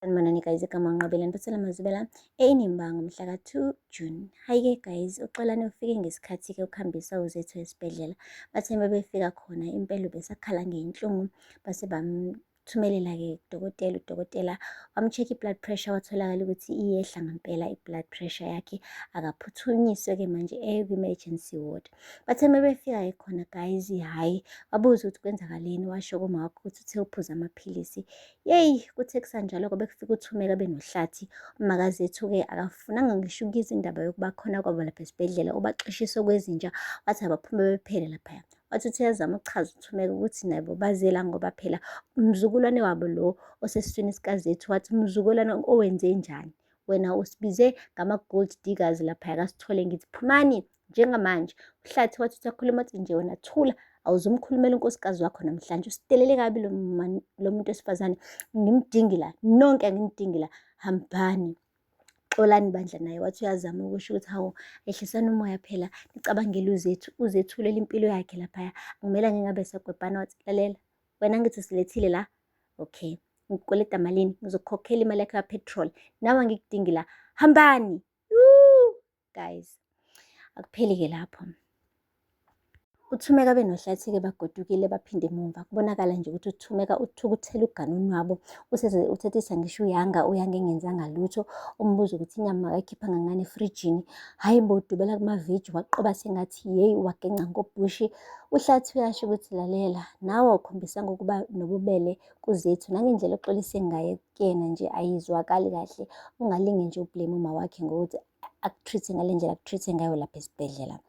Sanibonani guys, igama uNqobile Ntothela Mazibela e-Inimba ngomhla ka-2 June. Hhayi-ke guys, uXolani ufike ngesikhathi-ke ukuhambisa uZethu esibhedlela. Bathe bebefika khona impela ubesakhala ngey'nhlungu, base bamthumelela-ke kudokotela. Udokotela wam-check i-blood pressure, watholakala ukuthi iyehla ngempela i-blood pressure yakhe. Akaphuthunyiswe-ke manje eye kwi-emergency ward. Bathe bebefika-ke khona guys, hhayi wabuza ukuthi kwenzakaleni, washo kuma wakhe ukuthi uthe uphuza amaphilisi. Yeyi, kuthe kusanjalo kwabe kufika uThumeka benoHlathi. UMakazethu-ke akafunanga ngisho ukuyizwa indaba yokuba khona kwabo lapha esibhedlela, ubaxoshisa okwezinja, wathi abaphume bephele laphaya. Wathi uthi uyazama ukuchaza uThumeka ukuthi nabo bazela ngoba phela umzukulwane wabo lo osesiswini sikaZethu, wathi umzukulwane owenze njani? Wena usibize ngama-gold diggers laphaya kaSithole, ngithi phumani njengamanje. UHlathi wathi usakhuluma wathi nje wena thula, awuzumkhulumela unkosikazi wakho namhlanje, usidelele kabi lo muntu wesifazane, ngimdingi la, nonke angimdingi la, hambani. Xolani bandla naye wathi uyazama ukusho ukuthi hawu, ehlisani umoya phela, nicabangele uZethu, uZethulela impilo yakhe laphaya, akumele ngingabe sagwebhana. Wathi lalela, wena ngithi usilethile la, okay, ngikukweleta malini, ngizokukhokhela imali yakho ya-petrol, nawe angikudingi la, hambani. Guys, akupheli-ke lapho. UThumeka benoHlathi-ke bagodukile baphinde emumva. Kubonakala nje ukuthi uThumeka uthukuthele uganuni wabo. Useze uthethisa ngisho uYanga, uYanga engenzanga lutho. Umbuza ukuthi inyama akayikhipha ngangani efrijini. Hhayi bo, udubela kumaveji waqoba sengathi yeyi wagenca ngobhushi. UHlathi uyasho ukuthi lalela, nawe awukhombisanga ukuba nobubele kuZethu nangendlela oxolise ngayo kuyena nje ayizwakali kahle. Ungalinge nje ublame uma wakhe ngokuthi aku-treat-e ngale ndlela aku-treat-e ngayo lapha esibhedlela.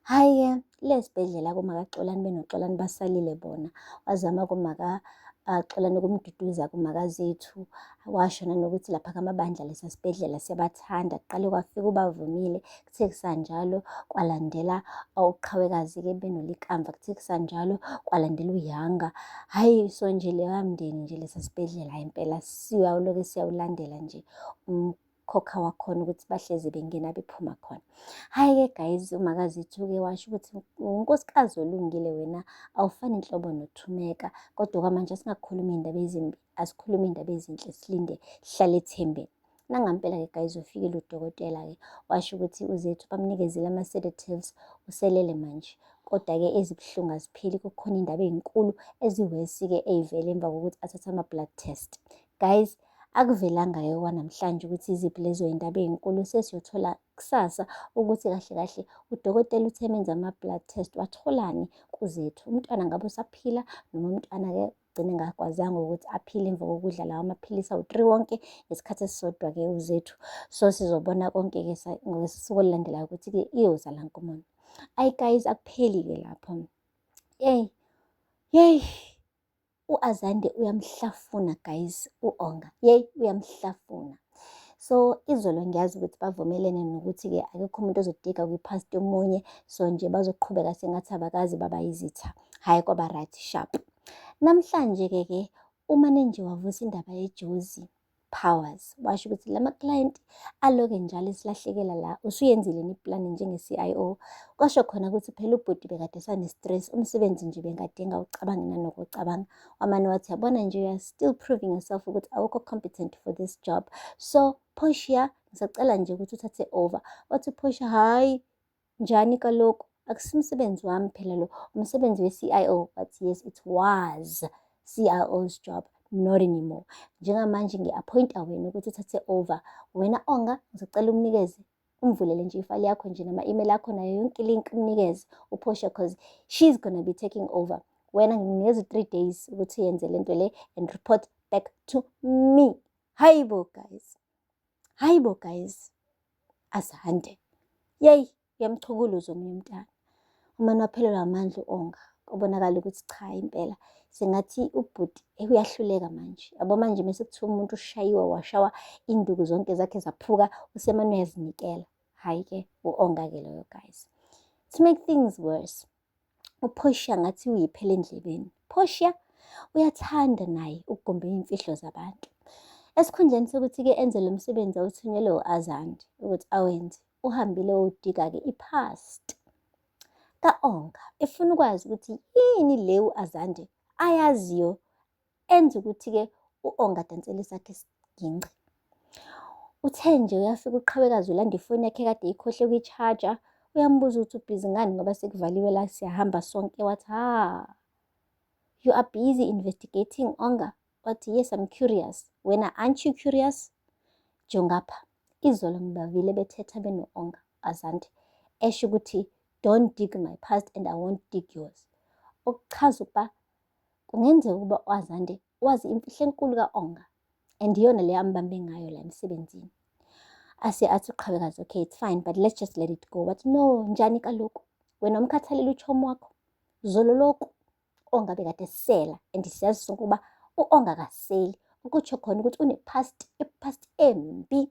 Hhayi-ke, le sibhedlela komakaXolani benoXolani basalile bona. Wazama komakaXolani ukumduduza kumakaZethu, washo nanokuthi lapha kaMabandla lesa sibhedlela siyabathanda. Kuqale kwafika uBavumile, kuthe kusanjalo kwalandela uQhawekazi-ke benoLikamva, kuthe kusanjalo kwalandela uYanga. Hhayi, so nje leya mndeni nje lesa sibhedlela hhayi impela siyawuloke siyawulandela nje umkhokha wakhona ukuthi bahlezi bengena bephuma khona. Hhayi-ke guys, uMakazethu-ke washo ukuthi unkosikazi olungile wena, awufani nhlobo noThumeka, kodwa kwamanje asingakhulumi iy'ndaba ezimbi, asikhulume iy'ndaba ezinhle, silinde, sihlale ethembeni. Nangampela-ke guys, ufikile udokotela-ke, washo ukuthi uZethu bamnikezile ama-sedatives, uselele manje. Kodwa-ke ezibuhlungu azipheli, kukhona iy'ndaba ey'nkulu eziwesi-ke ey'vele emva kokuthi athathe ama-blood test. Guys, akuvelanga-ke kwanamhlanje ukuthi iziphi lezo y'ndaba ey'nkulu, sesiyothola kusasa ukuthi kahle kahle udokotela uthe menza ama-blood test watholani kuZethu. Umntwana ngabe usaphila noma umntwana-ke ugcine engakwazanga ukuthi aphile emva kokudla lawa maphilisi awu-3 wonke ngesikhathi esisodwa-ke uZethu. So sizobona konke-ke ngosuku olulandelayo ukuthi-ke iyozala nkomoni. Ayi guys, akupheli-ke lapho. Yeyi, yeyi, u-Azande uyamhlafuna guys, u-Onga. Yeyi, uyamhlafuna. So izolo ngiyazi ukuthi bavumelene nokuthi-ke akekho umuntu ozodiga kwi-past yomunye, so nje bazoqhubeka sengathi abakaze baba yizitha. Hhayi kwaba right sharp. Namhlanje-ke ke umane nje wavusa indaba yeJozi Powers, washo ukuthi lama client aloke njalo esilahlekela la, usuyenzile ni-plan njenge-CIO. Kwasho khona ukuthi phela ubhuti bekade sane-stress, umsebenzi nje bengade engawucabangi nanokucabanga. Wamane wathi yabona nje, you are still proving yourself ukuthi awukho competent for this job. So Portia, ngisacela nje ukuthi uthathe over. Wathi Portia, hhayi njani kaloku, akusimsebenzi wami phela lo, umsebenzi we-CIO. But yes, it was CIO's job, not anymore. Njengamanje ngi-appointa wena ukuthi uthathe over. Wena Onga, ngizocela umnikeze, umvulele nje ifayili yakho nje nama-email akho nayo yonke ilink, umnikeze uPortia cause she's gonna be taking over. Wena ngikunikeza 3 days ukuthi uyenze lento le and report back to me. Hayibo guys, hayibo guys, Azande. Yeyi, uyamchukuluza omunye umntana. Umane waphelelwa amandla u-Onga, kubonakala ukuthi cha impela sengathi ubhuti uyahluleka manje. Yabo manje mese kuthiwa umuntu ushayiwe washawa induku zonke zakhe zaphuka, usemane uyazinikela. Hhayi-ke u-Onga-ke loyo guys. To make things worse, uPortia ngathi uyiphela endlebeni. Portia uyathanda naye ukugomba iy'mfihlo zabantu. Esikhundleni sokuthi-ke enze lo msebenzi awuthunyelwe u-Azande ukuthi awenze, uhambile wawudika-ke i-past ka-Onga, efuna ukwazi ukuthi yini le u-Azande ayaziyo enza ukuthi-ke u-Onga adansele sakhe Ginci. Uthe nje uyafika uQhawekazi ulanda ifoni yakhe kade ikhohlwe kwi-charger. Uyambuza ukuthi ubhizi ngani ngoba sekuvaliwe la, siyahamba sonke. Wathi, "Ha, you are busy investigating Onga?" Wathi, "Yes, I'm curious. Wena, aren't you curious? Jongapha, izolo ngibavile bethetha beno-Onga Azande, esho ukuthi don't dig my past and I won't dig yours." Okuchaza ukuba kungenzeka ukuba u-Azande wazi imfihlo enkulu ka-Onga and iyona le ambambe ngayo la emsebenzini. Ase athi uQhawekazi, "Okay, it's fine, but let's just let it go." Wathi, "No, njani kaloku? Wena umkhathalele uchomi wakho. Zolo lokhu Onga bekade esela and siyazi sonke ukuba u-Onga akaseli. Okutsho khona ukuthi une-past, i-past embi.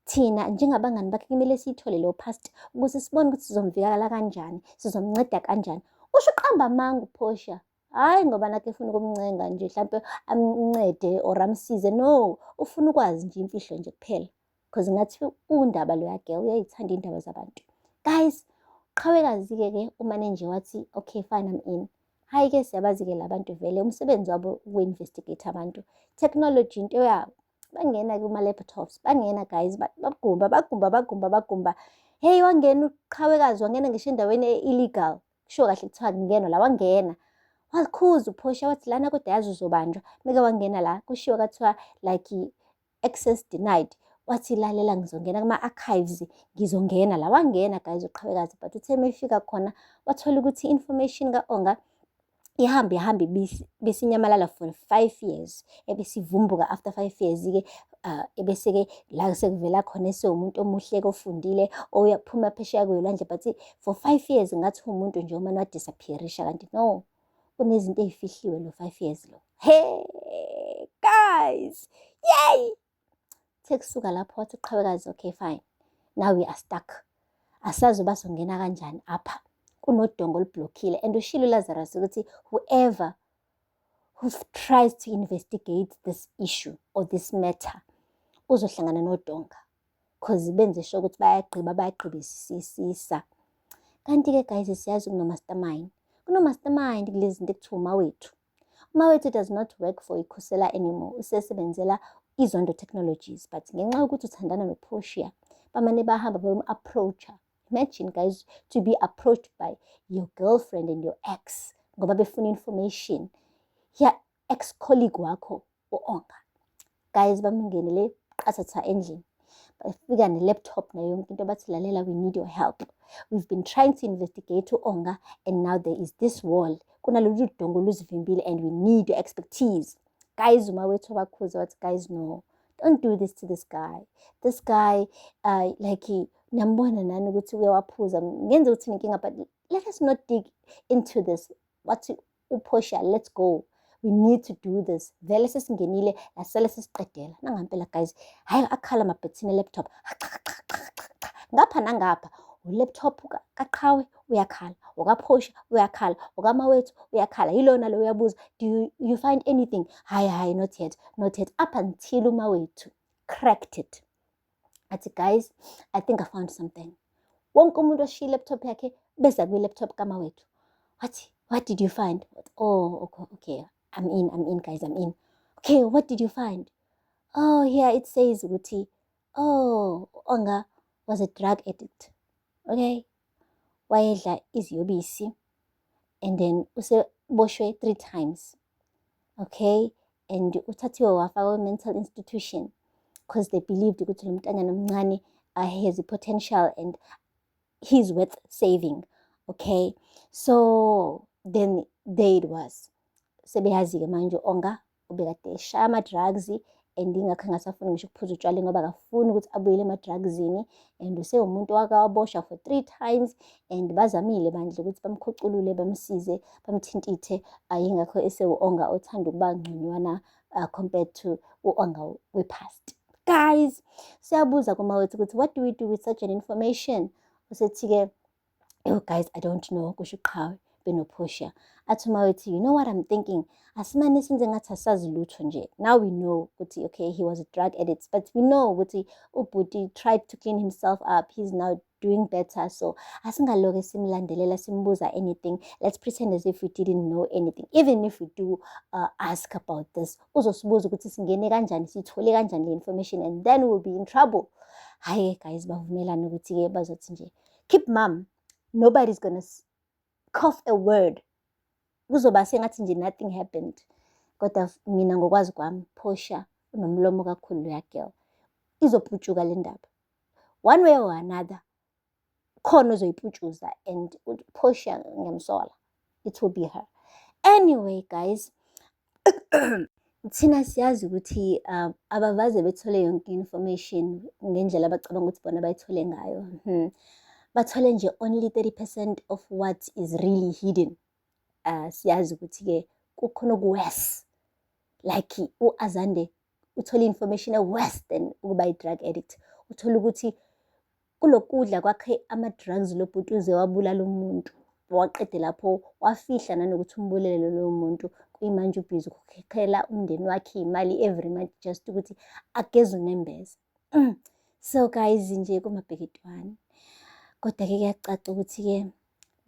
Thina njengabangani bakhe kumele siyithole leyo past ukuze sibone ukuthi sizomvikela kanjani, sizomnceda kanjani." Usho uqamba amanga uPortia. Hhayi ngoba nakhu efuna ukumncenga nje hlampe amncede or amsize. No, ufuna ukwazi nje imfihlo nje kuphela. 'Cause ngathi undaba loya girl, uyayithanda iy'ndaba zabantu. Guys, Qhawekazi-ke ke umane nje wathi, "Okay, fine, I'm in." Hhayi-ke, siyabazi-ke la bantu vele, umsebenzi wabo uku-investigate abantu. Technology into yabo. Bangena kuma-laptops, bangena guys, bagumba, bagumba, bagumba, bagumba. Hey, wangena uQhawekazi, wangena ngisho endaweni e-illegal. Kushiwo kahle kuthiwa kungenwa la, wangena. Wakhuza uPortia wathi, "Lana kodwa yazi uzobanjwa." Meke wangena la, kushiwo kwathiwa like access denied. Wathi, "Lalela, ngizongena kuma-archives, ngizongena la." Wangena guys uQhawekazi, but uthe uma efika khona wathola ukuthi i-information ka-Onga ihambe ihambe besinyamalala for 5 years, ebesivumbuka after 5 years-ke, ebese-ke la sekuvela khona esewumuntu omuhle-ke, ofundile, oyaphuma phesheya kwey'lwandle, but for 5 years ngathi uwumuntu nje omane wa-disappear-isha, kanti no, kunezinto ey'fihliwe lo 5 years lo. He guys, yay! Kuthe kusuka lapho wathi uQhawekazi, "Okay, fine, now we are stuck. Asazi uba songena kanjani apha. Kunodonga olublockile," and ushilo uLazarus ukuthi whoever who tries to investigate this issue or this matter uzohlangana nodonga, 'cause benze sure ukuthi bayagqiba, bayagqibisisisa. Kanti-ke guys, siyazi kuno-mastermind. Kuno-mastermind kulezi zinto ekuthiwa uMawethu. UMawethu does not work for iKhusela anymore. Usesebenzela iZondo Technologies, but ngenxa yokuthi uthandana noPortia, bamane bahamba bayomu-approach-a. Imagine guys, to be approached by your girlfriend and your ex ngoba befuna information ya ex-colleague wakho u-Onga. Guys, bamngenele qathatha endlini. Bafika ne-laptop nayo yonke into, bathi, "Lalela, we need your help. We've been trying to investigate u-Onga and now there is this wall. Kunalolu dongo oluzivimbile and we need your expertise." Guys, uMawethu wabakhuza wathi, "Guys, no. Don't do this to this guy. This guy, like, niyambona nani ukuthi uyawaphuza. Ngenza ukuthi nenkinga, but let us not dig into this." Wathi uPortia, "Let's go. We need to do this. Vele sesingenile, lasale sesiqedela." Nangampela guys, hhayi, akhala amabhathini e-laptop. Ngapha nangapha. U-laptop kaQhawe uyakhala, okaPortia uyakhala, okaMawethu uyakhala. Yilona lo uyabuza, "Do you find anything?" "Hhayi, hhayi, not yet, not yet." Up until uMawethu cracked it. Athi, "Guys, I think I found something." Wonke umuntu oshiya i-laptop yakhe beza kwi-laptop kaMawethu. Wathi, "What did you find?" Wathi, "Oh, okay, I'm in, I'm in, guys, I'm in." "Okay, what did you find?" "Oh, here it says ukuthi, oh, Onga was a drug addict. Okay? Wayedla iziyobisi and then useboshwe three times. Okay? And uthathiwe wafakwa mental institution because they believed ukuthi lo mntanyana omncane he has a potential and he's worth saving. Okay? So then there it was. Sebeyazi-ke manje Onga ubekade eshaya ama-drugs and ingakho engasafuni ngisho ukuphuza utshwala ngoba akafuni ukuthi abuyele ema-drugsini, and usewumuntu owake waboshwa for three times and bazamile bandla ukuthi bamkhuculule, bamsize, bamthintithe, yingakho esewu-Onga othanda ukuba ngconywana compared to u-Onga we-past. Guys, siyabuza kuMawethu ukuthi what do we do with such an information? Usethi-ke, "Oh guys, I don't know," kusho uQhawe. benoPortia. Athi uMawethu, "You know what I'm thinking? Asimane senze ngathi asazi lutho nje." Now we know ukuthi, okay, he was a drug addict, but we know ukuthi ubhuti tried to clean himself up. He's now doing better. So asingaloke simlandelela, simbuza anything. Let's pretend as if we didn't know anything. Even if we do ask about this, uzosibuza ukuthi singene kanjani, siyithole kanjani le information, and then we'll be in trouble. Hhayi guys, bavumelana ukuthi-ke bazothi nje keep mum, nobody's gonna cough a word, kuzoba sengathi nje nothing happened. Kodwa mina ngokwazi kwami, Portia unomlomo kakhulu loya girl, izoputshuka le ndaba one way or another, khona ozoyiputshuza, and Portia ngiyamsola, it will be her. Anyway guys, thina siyazi ukuthi abavaze bethole yonke information ngendlela abacabanga ukuthi bona bayithole ngayo. Bathole nje only 30% of what is really hidden. Siyazi ukuthi-ke kukhona oku-worse, like u-Azande uthole information e-worse than ukuba i-drug addict. Uthole ukuthi kulokudla kwakhe ama-drugs, lo bhuti uze wabulala umuntu, waqede lapho wafihla nanokuthi umbulele loyo muntu. Kuyimanje u-busy ukukhokhela umndeni wakhe iy'mali every month just ukuthi ageze unembeza. So guys, nje kumabheketwane, kodwa-ke kuyacaca ukuthi-ke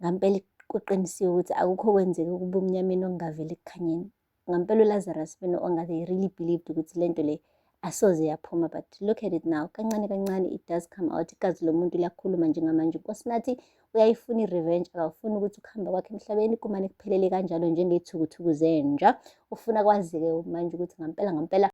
ngampela kuqinisiwe ukuthi akukho okwenzeka kubumnyameni okungaveli ekukhanyeni. Ngampela uLazarus beno-Onga, they really believed ukuthi lento le asoze yaphuma, but look at it now, kancane kancane it does come out. Igazi lomuntu liyakhuluma njengamanje. Nkosinathi uyayifuna i-revenge, akafuni ukuthi ukuhamba kwakhe emhlabeni kumane kuphelele kanjalo njengey'thukuthuku zenja. Ufuna kwazeke manje ukuthi ngampela ngampela.